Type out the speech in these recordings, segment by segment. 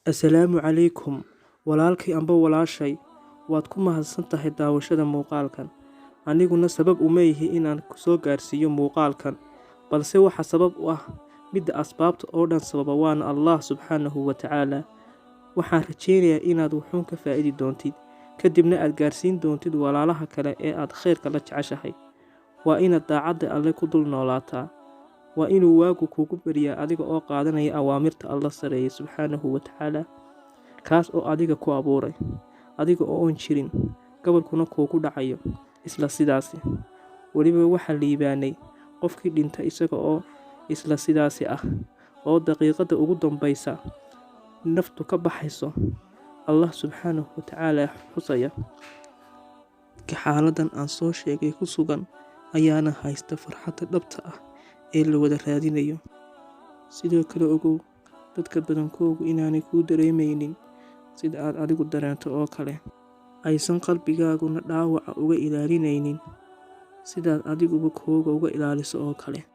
Assalaamu calaykum, walaalkay amba walaashay. Waad ku mahadsan tahay daawashada muuqaalkan. Aniguna sabab uma ihi inaan kusoo gaarsiiyo muuqaalkan, balse waxa sabab u ah midda asbaabta oo dhan sababa, waana Allah subxaanahu wa tacaala. Waxaan rajeynayaa inaad wuxuun ka faa'idi doontid, kadibna aad gaarsiin doontid walaalaha kale ee aad khayrka la jeceshahay. Waa inaad daacadda Alle ku dul noolaataa. Waa inuu waagu kugu baryaa adiga oo qaadanaya awaamirta Alla sareeyay subxaanahu wa tacaala, kaas oo adiga ku abuuray adiga oo oon jirin, gobolkuna kuugu dhacayo isla sidaasi. Weliba waxaa liibaanay qofkii dhinta isaga oo isla sidaasi ah, oo daqiiqadda ugu dambaysa naftu ka baxayso Allah subxaanahu wa tacaala xusaya. Dadka xaaladan aan soo sheegay ku sugan ayaana haysta farxadda dhabta ah ee la wada raadinayo. Sidoo kale ogow, dadka badankoogu inaanay kuu dareemaynin sida aad adigu dareento oo kale, aysan qalbigaaguna dhaawaca uga ilaalinaynin sidaad adiguba kooga uga ilaaliso oo kale.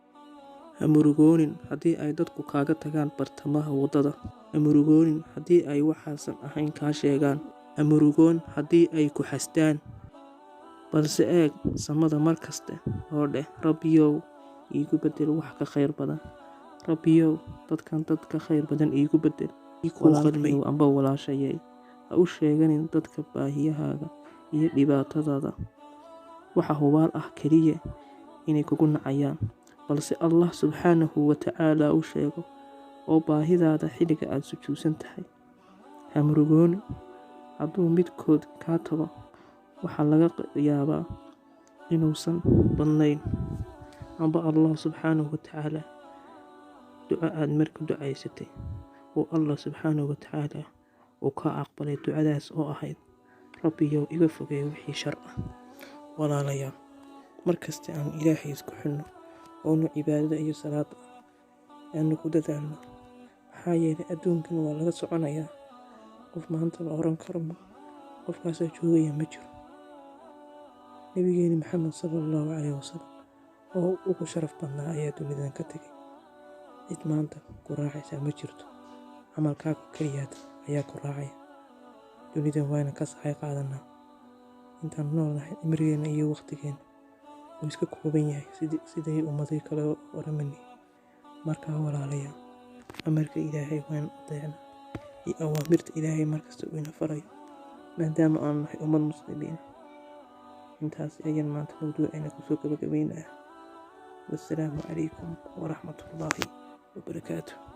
Ha murugoonin haddii ay dadku kaaga tagaan bartamaha waddada. Ha murugoonin haddii ay waxaasan ahayn kaa sheegaan. Ha murugoon haddii ay ku xasdaan. Balse eeg samada mar kaste oo dheh: "Rabbiyow, iigu beddel wax ka khayr badan. Rabbiyow, dadkan dad ka khayr badan iigu beddel." Walaalkayow amba walaashayay, ha u sheeganin dadka baahiyahaaga iyo dhibaatadaada. Waxa hubaal ah keliya inay kugu nacayaan, balse Allah subxaanahu wa tacaala u sheego oo baahidaada xilliga aad sujuudsan tahay. Ha murugoonin hadduu midkood kaa tago. Waxaa laga yaabaa inuusan badnayn, amba Allah subxaanahu wa tacaala duco aad marka ducaysatay oo Allah subxaanahu wa tacaala uu ka aqbalay ducadaas oo ahayd: "Rabbiyow, iga fogee wixii shar ah." Walaalayaal, markasta aan Ilaahay isku xidhno oonu cibaadada iyo salaada aanu ku dadaalno, maxaa yeelay adduunkan waa laga soconayaa. Qof maanta la oran karo qofkaasaa joogaya ma jiro. Nabigeeni Maxamed sala Allahu calayhi wasalam oo ugu sharaf badnaa ayaa dunidan ka tegay. Cid maanta ku raacaysaa ma jirto, camalkaaga keliyaad ayaa ku raacaya. Dunidan waana ka saxay qaadanaa intaan noolnahay. Cimrigeena iyo waqtigeena wuu iska kooban yahay siday ummadii kale oramani. Markaa walaalayaal, amarka Ilaahay waan adeecnaa iyo awaamirta Ilaahay markasta uu ina farayo, maadaama aanu nahay ummad Muslimiin. Intaas ayaan maanta mawduuceena kusoo gabagabaynayaa. Wassalaamu calaykum waraxmatullaahi wabarakaatuh.